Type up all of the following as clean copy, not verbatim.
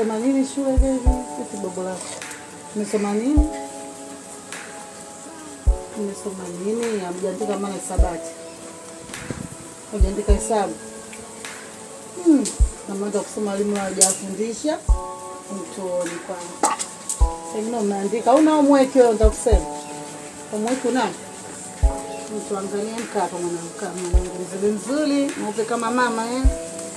Umesoma nini shule baby? Eti bobo lako. Umesoma nini? Umesoma nini? Hamjaandika maana hisabati. Hamjaandika hesabu. Na mwanzo kusoma walimu hawajafundisha mtuoni kwanza. Sasa umeandika. Una homework wewe nitakusema. Homework unayo? Mtu angalie mkapa mwanangu mzuri mzuri, mweupe kama mama eh.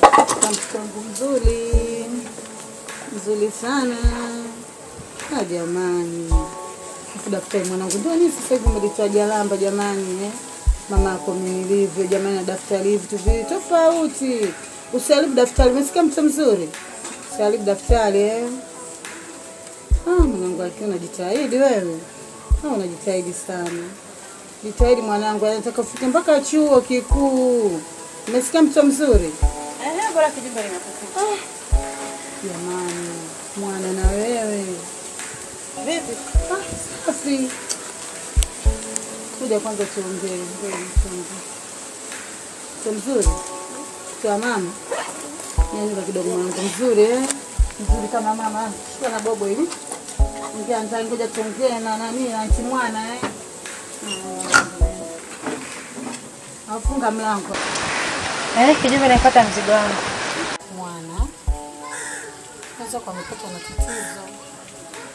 Kama mtoto wangu mzuri. Mzuri sana. Ah jamani. Afu daftari mwanangu ndio nini sasa hivi umelitoa jalamba jamani eh? Mama yako nilivyo jamani na daftari hivi tu vitu tofauti. Usiharibu daftari, umesikia mtu mzuri? Usiharibu daftari eh. Ah mwanangu akiwa unajitahidi wewe. Ah unajitahidi sana. Jitahidi mwanangu, anataka ufike mpaka chuo kikuu. Umesikia mtu mzuri? Eh, bora kijumba nimekukuta. Ah. Jamani, mwana na wewe. Vipi? Ah, safi. Kuja kwanza tuongee, ngoja tuongee. Mtu mzuri? Mtu wa mama? Nyanyuka kidogo mwanangu mzuri eh. Mzuri kama mama. Shika na bobo hivi. Ongea ndani, ngoja tuongee na nani na anti mwana eh. Afunga mlango. Kijumbe naipata mzigo wangu. Mwana. Kwanza kwa mtoto ana tatizo.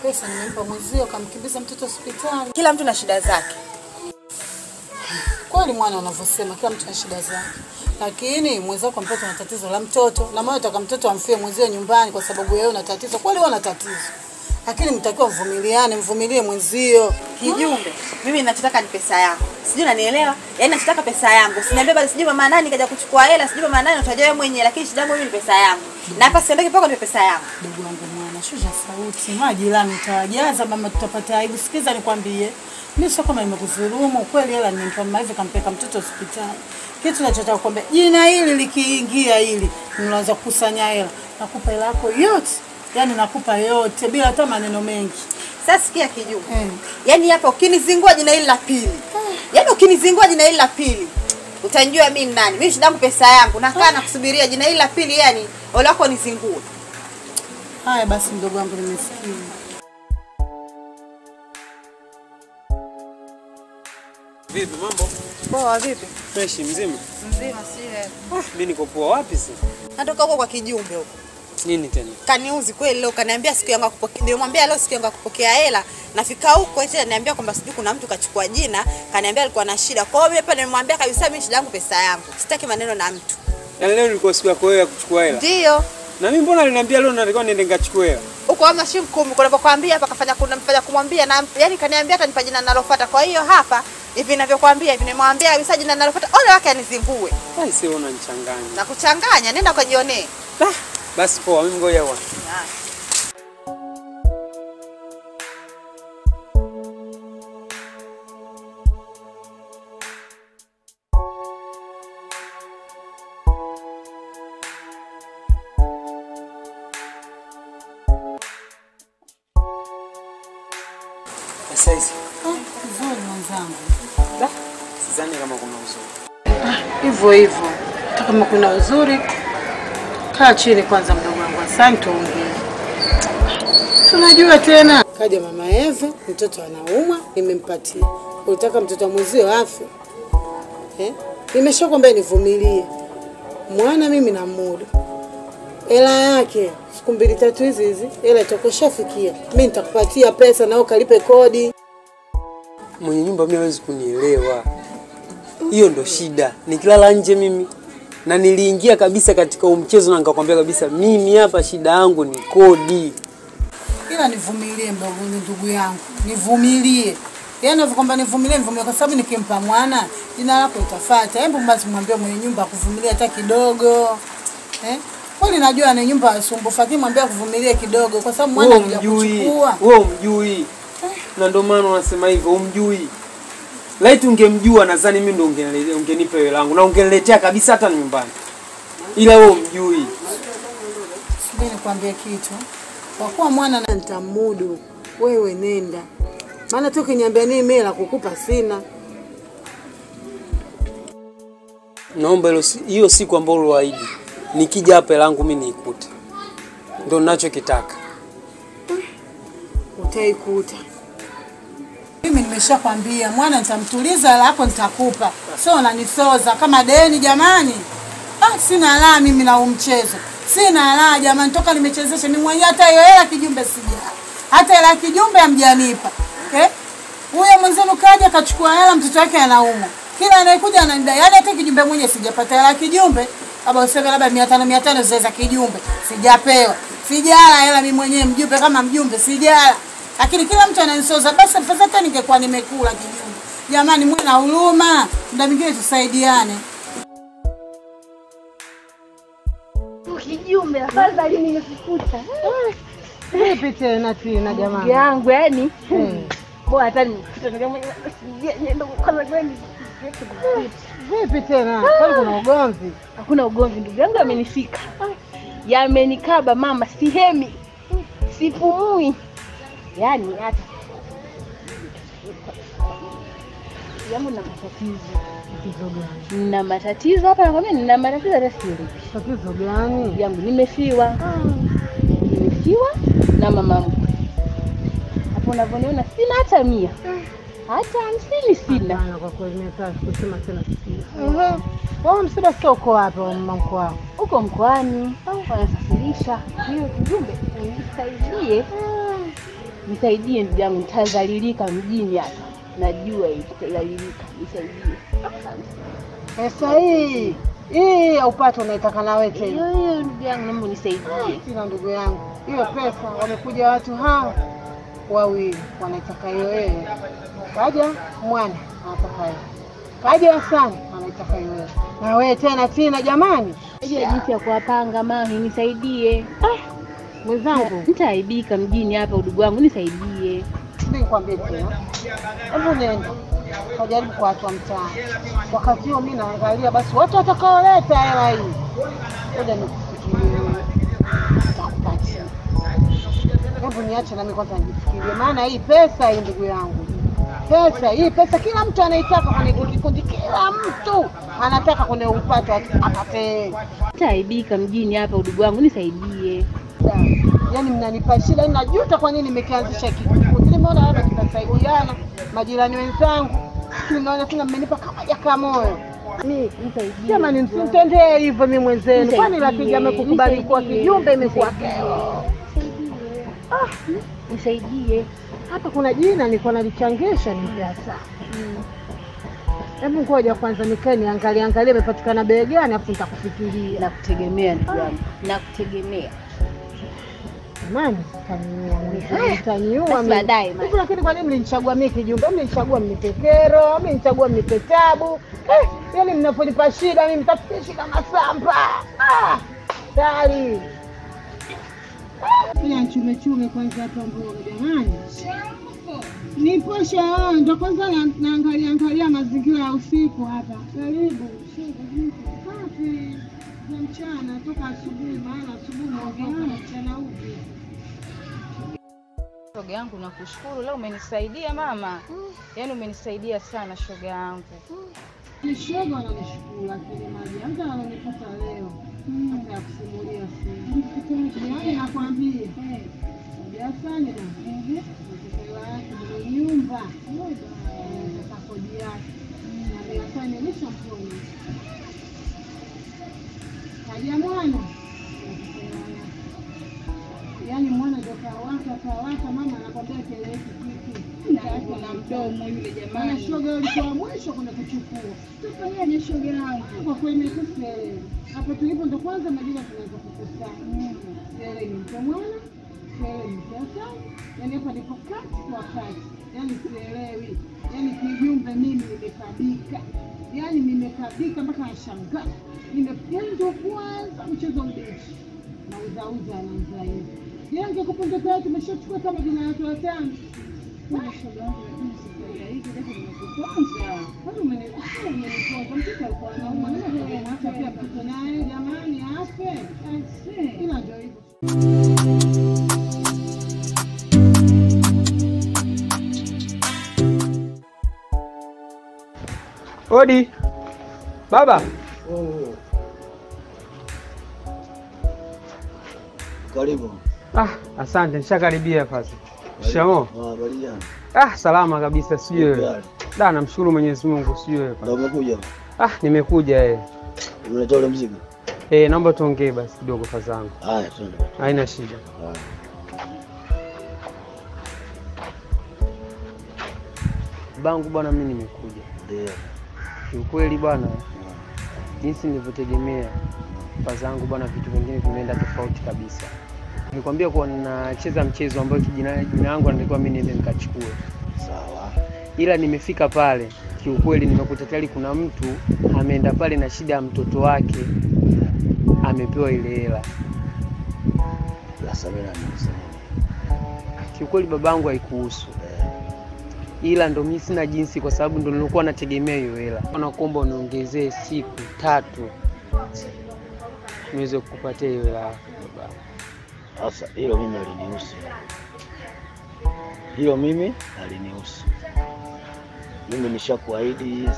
Pesa nimempa mwenzio kamkimbiza mtoto hospitali. Kila mtu na shida zake. Kweli mwana unavyosema kila mtu ana shida zake. Lakini mwenzako kwa mtoto ana tatizo la mtoto na maana utaka mtoto amfie mwenzio nyumbani kwa sababu yeye una tatizo. Kweli wewe una tatizo. Lakini mtakiwa mvumiliane, mvumilie mwenzio. Kijumbe, mimi ninachotaka ni pesa yangu. Sijui unanielewa? Yaani ninachotaka pesa yangu. Usiniambie bali sijui mama nani kaja kuchukua hela, sijui mama nani utajua wewe mwenyewe, lakini shida yangu mimi ni pesa yangu. Na hapa siondoki mpaka nipe pesa yangu. Ndugu wangu mwana, shusha sauti. Majirani utawajaza mama, tutapata aibu. Sikiza nikwambie. Mimi sio kama nimekudhulumu, kweli hela nimempa mama hivi kampeka mtoto hospitali. Kitu ninachotaka kukwambia, jina hili likiingia hili, mnaanza kukusanya hela. Nakupa hela yako yote. Yaani nakupa yote bila hata maneno mengi. Sasa sikia Kijumbe. Yaani hapa ukinizingua jina hili la pili. Yaani ukinizingua jina hili la pili, utanijua mimi nani. Mimi shida yangu pesa yangu. Nakaa na kusubiria jina hili la pili yani ole wako nizingue. Haya basi mdogo wangu nimesikia. Vipi mambo? Poa vipi? Fresh mzima? Mzima si wewe. Mimi niko poa. Wapi sasa? Natoka huko kwa Kijumbe huko. Nini tena? Kaniuzi kweli leo, kaniambia siku yangu kupokea. Nilimwambia leo siku yangu kupokea hela. Nafika huko eti ananiambia kwamba sijui kuna mtu kachukua jina, kaniambia alikuwa na shida. Kwa hiyo mimi hapa nilimwambia kabisa mimi shida yangu pesa yangu. Sitaki maneno na mtu. Yaani leo ilikuwa siku yako wewe ya kuchukua hela? Ndio. Na mimi mbona aliniambia leo nalikuwa niende nikachukue hela? Huko ama shilingi 10 kuna napokuambia hapa kafanya kuna mfanya kumwambia na yani kaniambia atanipa jina ninalofuata. Kwa hiyo hapa hivi ninavyokuambia hivi nimemwambia kabisa jina ninalofuata ole wake anizingue. Ai sio unanichanganya. Na kuchanganya nenda ukajionee. Basi poa, mimi ngoja bwana. Sasa hizi. Nzuri mwenzangu. Da, sidhani kama kuna uzuri. Hivyo hivyo. Hata kama kuna uzuri, kaa chini kwanza mdogo wangu, asante tuongee. Tunajua tena. Kaja mama Eva, mtoto anaumwa, nimempatia. Unataka mtoto mwenzio afe? Eh? Nimeshakwambia nivumilie. Mwana mimi na muda. Hela yake siku 2 3 hizi hizi, hela itakoshafikia. Mimi nitakupatia pesa na ukalipe kodi. Mwenye nyumba mimi hawezi kunielewa. Hiyo ndo shida. Nikilala nje mimi na niliingia kabisa katika mchezo na nikakwambia kabisa mimi hapa shida yangu ni kodi. Ila nivumilie mdogo ndugu yangu, nivumilie. Yaani nakwambia nivumilie, nivumilie kwa sababu nikimpa mwana jina lako utafuata. Hebu basi mwambie mwenye nyumba akuvumilie hata kidogo. Eh? Kwani najua ni nyumba sumbufu, lakini mwambie akuvumilie kidogo kwa sababu mwana anakuja kuchukua. Wewe umjui. Na ndio maana unasema hivyo umjui. Laiti ungemjua nadhani mimi ndo ungenipa hela yangu na ungeniletea kabisa hata nyumbani. Ila wewe umjui. Subiri nikwambie kitu. Kwa kuwa mwana na nitamudu, wewe nenda. Maana tu ukiniambia nini mimi la kukupa sina. Naomba hiyo siku ambayo uliahidi nikija hapa hela yangu mimi niikute. Ndio ninachokitaka. Utaikuta. Mimi nimeshakwambia mwana nitamtuliza, hela yako nitakupa. Sio unanisoza kama deni jamani. Ah, sina raha mimi na umchezo. Sina raha jamani, toka nimechezesha mimi mwenyewe hata hiyo hela kijumbe sijala. Hata hela kijumbe hamjanipa. Eh? Huyo mwenzenu kaja akachukua hela, mtoto wake anaumwa. Kila anayekuja ananidai. Yaani hata kijumbe mwenyewe sijapata hela kijumbe. Labda useme labda 500 500 zile za kijumbe. Sijapewa. Sijala hela mimi mwenyewe mjumbe kama mjumbe sijala. Lakini kila mtu ananisoza, basi hata ningekuwa nimekula kijumbe. Jamani mwe na huruma, muda mwingine tusaidiane. Kijumbe afadhali nimekukuta. Vipi tena Tina jamani? Yangu yani. Bora hata nimekukuta ndio kwanza kweli. Vipi tena? Kwani kuna ugomvi? Hakuna ugomvi ndugu yangu, amenifika. Yamenikaba mama, sihemi. Sipumui. Yaani hata yangu na matatizo. Tatizo gani? Nina matatizo hapa nakwambia, nina matatizo hata sielewi. Tatizo gani? Yangu nimefiwa. Nimefiwa na mama mkwe. Hapo unavyoniona sina hata 100. Hata 50 sina. Hapana, kwa kweli mimi nataka kusema tena sina. Wewe msiba sio uko wapi wa mama mkwe wako? Uko mkoani, wanasafirisha. Hiyo kijumbe unisaidie. Nisaidie ndugu yangu, nitadhalilika mjini hapa. Najua nitadhalilika, nisaidie. Pesa hii hii ya upato unaitaka na wewe tena. Hiyo hiyo ndugu yangu, naomba unisaidie. Sina ndugu yangu. Hiyo pesa wamekuja watu hao wawili wanaitaka hiyo wewe. Kaja mwana anataka hiyo. Kaja Hasani anaitaka hiyo wewe. Na wewe tena Tina jamani. Hiyo jinsi ya kuwapanga mami, nisaidie. Mwenzangu, nitaaibika mjini hapa udugu wangu, nisaidie. Mimi nikwambie tena. Hebu nenda kajaribu kwa watu wa mtaani. Wakati huo mimi naangalia basi watu watakaoleta hela hii. Ngoja nikufikirie. Nitakupatia. Hebu niache na mimi kwanza nijifikirie, maana hii pesa hii ndugu yangu. Pesa hii pesa kila mtu anaitaka kwenye kikundi, kila mtu anataka kwenye upato apate. Nitaaibika mjini hapa udugu wangu, nisaidie. Yaani mnanipa shida, najuta kwa nini nimekianzisha kikundi. Nimeona labda tunasaidiana majirani wenzangu, lakini naona tena mmenipa kama jaka moyo. Mimi nisaidie. Jamani msimtendee hivyo mimi mwenzenu. Kwani rafiki amekukubali kuwa kijumbe imekuwa kero. Nisaidie. Hapa kuna jina nilikuwa nalichangisha ni pesa. Hebu ngoja kwanza nikae niangalie angalie imepatikana bei gani afu nitakufikiria. Nakutegemea ndugu yangu. Nakutegemea. Jamani, mtaniua mimi. Baadaye. Lakini kwa nini mlinichagua mimi kijumbe? Mlinichagua mnipe kero, mlinichagua mnipe tabu. Yaani mnaponipa shida mimi mtafikia shida masamba. Tayari. Pia chume chume kwanza hapa mboga jamani. Nipo shauri ndo kwanza naangalia angalia mazingira ya usiku hapa. Karibu. Safi. Za mchana toka asubuhi, maana asubuhi mwanzo mchana upi. Shoga yangu nakushukuru leo umenisaidia mama. Yaani umenisaidia sana shoga yangu. Ni shoga ananishukuru lakini maji hata ananipata leo. Hata kusimulia si. Yaani nakwambia. Jasani na. Mtoto nyumba. Nataka kodi yake. Na Hasani nishamponya. Kaja mwana. Yaani mwana ndio kawaka mama anakwambia kelele kitu. Ndio na mdomo yule jamani. Maana shoga alikuwa mwisho kwenda kuchukua. Tufanyaje shoga yangu? Kwa kweli nimekuelewa. Hapa tulipo ndo kwanza majira tunaweza kukusanya. Sele ni mtu mwana, sele ni mtoto. Yaani hapa ndipo kati kwa kati. Yaani sielewi. Yaani kijumbe mimi nimekabika. Yaani nimekabika mpaka nashangaa. Yaani ndio kwanza mchezo mbichi. Na uzauza anaanza hivi. Yeye angekupunguza tayari tumeshachukua kama jina la watu watano. Shoga yangu lakini sikuhangaiki japo nimekuponza. Kwani umeniponza? Mtoto alikuwa anaumwa, nimemwacha pia mtoto naye jamani afe. Ila ndio hivyo. Odi. Baba. Karibu. Ah, asante, nishakaribia faza. Shikamoo. Habari gani? Ah, salama kabisa, sijui wewe. Da, namshukuru Mwenyezi Mungu, sijui wewe. Ndio umekuja? Ah, nimekuja eh. Unaleta ule mzigo? Eh, naomba tuongee basi kidogo fazangu. Haya, twende. Haina shida. Haya. Bangu bwana, mimi nimekuja. Ndio. Kiukweli bwana, jinsi nilivyotegemea fazangu bwana, vitu vingine vimeenda tofauti kabisa. Nilikwambia kuwa ninacheza mchezo ambao jina langu anatakiwa mimi niende nikachukue. Sawa. Ila nimefika pale, kiukweli nimekuta tayari kuna mtu ameenda pale na shida ya mtoto wake, amepewa ile hela. Sasa mimi nanisema. Kiukweli babangu haikuhusu. Ila ndo mimi sina jinsi kwa sababu ndo nilikuwa nategemea hiyo hela. Nakuomba uniongezee siku 3 niweze kukupatia hiyo hela baba. Sasa hilo mimi alinihusu. Hilo mimi alinihusu. Mimi nishakuahidi,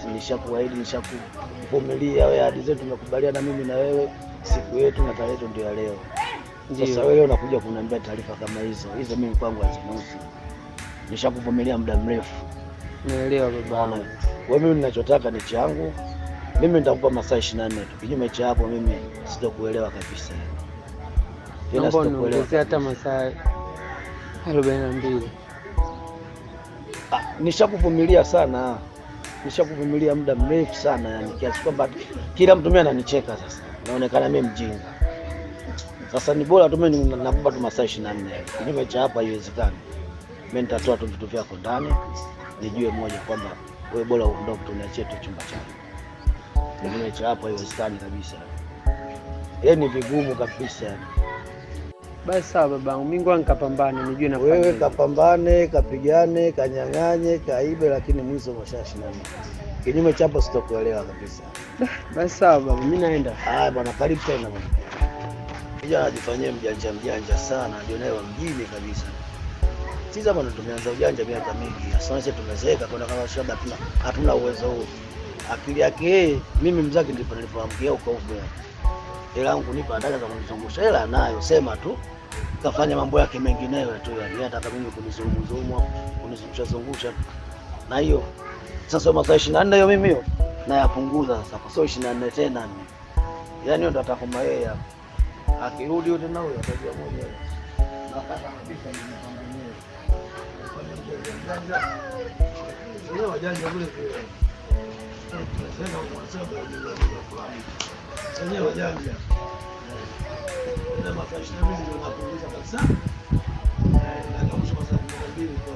nishakuvumilia wewe, ahadi zetu tumekubaliana mimi na wewe, siku yetu na tarehe yetu ndio ya leo. Sasa wewe unakuja kuniambia taarifa kama hizo. Hizo mimi kwangu hazinihusu. Nishakuvumilia muda mrefu. Naelewa baba. Wewe mimi ninachotaka ni changu. Mimi nitakupa masaa 24 tu. Kinyume cha hapo mimi sitokuelewa kabisa. Naomba uniongezee hata masaa 42. Ah, nishakuvumilia sana. Nishakuvumilia muda mrefu sana yani kiasi kwamba kila mtu mimi ananicheka sasa. Naonekana mimi mjinga. Sasa ni bora tu mimi nakupa tu masaa 24. Kinyume cha hapa haiwezekani. Mimi nitatoa tu vitu vyako ndani, nijue moja kwamba wewe bora uondoke tu niachie tu chumba chako. Kinyume cha hapo haiwezekani kabisa. Yaani vigumu kabisa. Basi sawa babangu, mimi ngoja nikapambane nijue nafanya. Wewe kapambane, kapigane, kanyang'anye, kaibe, lakini mwisho masaa 24. Kinyume cha hapo sitokuelewa kabisa. Basi sawa baba, mimi naenda. Haya bwana, karibu tena bwana. Kijana ajifanyie mjanja mjanja sana, ndio naye wa mjini kabisa. Sisi hapa ndo tumeanza ujanja miaka mingi. Sasa sisi tumezeeka kuna kama shaba hatuna uwezo huo. Akili yake mimi mzaki ndipo nilipoamkia huko huko. Hela yangu nipa nataka za kunizungusha. Hela nayo sema tu kafanya mambo yake mengineyo tu yani. Yeye anataka mimi kunizungumza, kunizungusha zungusha. Na hiyo sasa masaa 24 hiyo mimi hiyo nayapunguza sasa kwa sio 24 tena mimi. Yaani hiyo ndo atakoma yeye hapo. Akirudi yote na huyo atajua mwenyewe. Na kaka kabisa ni mwenyewe. Leo wajanja kule kule. Tunasema mwanasaba fulani. Wenyewe wajanja. Ndio masaa 22 ndio napunguza kabisa. Na kama masaa 12 kwa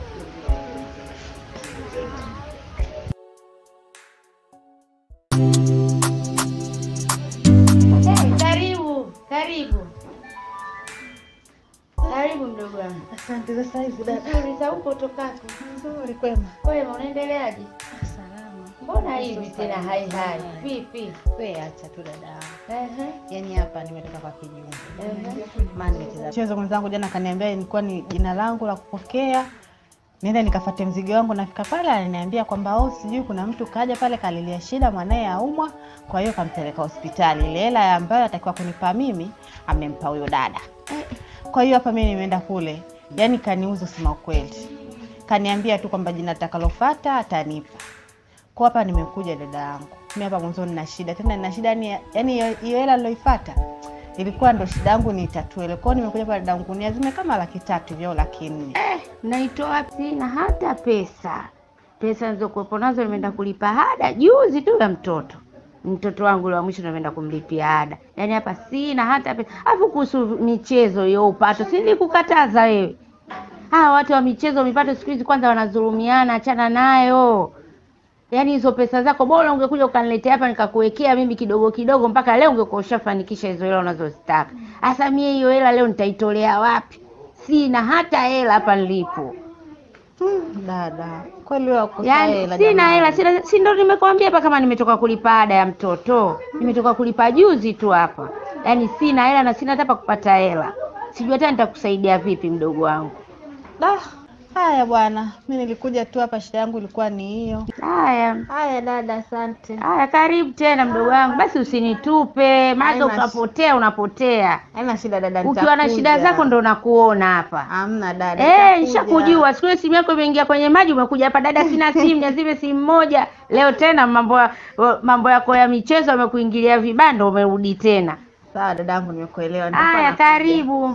Karibu, karibu. Karibu mdogo wangu. Asante za saizi dada. Nzuri za huko tokako. Nzuri kwema. Kwema, unaendeleaje? Salama. Mbona hivi tena hai hai? Vipi? Wewe acha tu dada. Ehe. Yaani hapa nimetoka kwa kijumbe. Maana nimecheza. Mchezo mwenzangu jana kaniambia ilikuwa ni jina langu la kupokea. Nenda nikafuate mzigo wangu, nafika pale ananiambia kwamba oh sijui kuna mtu kaja pale kalilia shida mwanae aumwa, kwa hiyo kampeleka hospitali. Ile hela ambayo atakiwa kunipa mimi amempa huyo dada. Kwa hiyo hapa mimi nimeenda kule. Yaani kaniuza sema ukweli. Kaniambia tu kwamba jina atakalofuata atanipa. Kwa hapa nimekuja dada yangu. Mimi hapa mwanzo nina shida. Tena nina shida yani hiyo hela niloifuata ilikuwa ndo shida yangu niitatue. Kwa hiyo nimekuja hapa dada yangu niazime kama 300,000 hivi au 400,000. Naitoa wapi? Sina hata pesa. Pesa nilizokuwa nazo nimeenda kulipa ada juzi tu ya mtoto. Mtoto wangu wa mwisho nimeenda kumlipia ada. Yaani hapa sina hata pesa. Alafu kuhusu michezo hiyo upato, si nilikukataza wewe. Hawa watu wa michezo mipato siku hizi kwanza wanadhulumiana, achana nayo. Yaani hizo pesa zako bora ungekuja ukaniletea hapa nikakuwekea mimi kidogo kidogo mpaka leo ungekuwa ushafanikisha hizo hela unazozitaka. Sasa mimi hiyo hela leo nitaitolea wapi? Sina hata hela hapa nilipo. Dada, kweli wewe uko Yaani hela. sina hela, sina, si ndo nimekuambia hapa kama nimetoka kulipa ada ya mtoto. Nimetoka kulipa juzi tu hapa. Yaani sina hela na sina hata pa kupata hela. Sijui hata nitakusaidia vipi mdogo wangu. Da, Haya bwana, mimi nilikuja tu hapa, shida yangu ilikuwa ni hiyo. Haya. Haya dada, asante. Haya, karibu tena mdogo wangu. Basi usinitupe, maana ukapotea unapotea. Haina shida dada, nitakuja. Ukiwa na shida zako ndo nakuona hapa. Hamna dada. Nishakujua. Siku ile simu yako imeingia kwenye maji umekuja hapa, dada sina simu, niazime simu moja. Leo tena mambo yako ya michezo yamekuingilia vibando, umerudi tena. Sawa dadangu, nimekuelewa. Haya, karibu.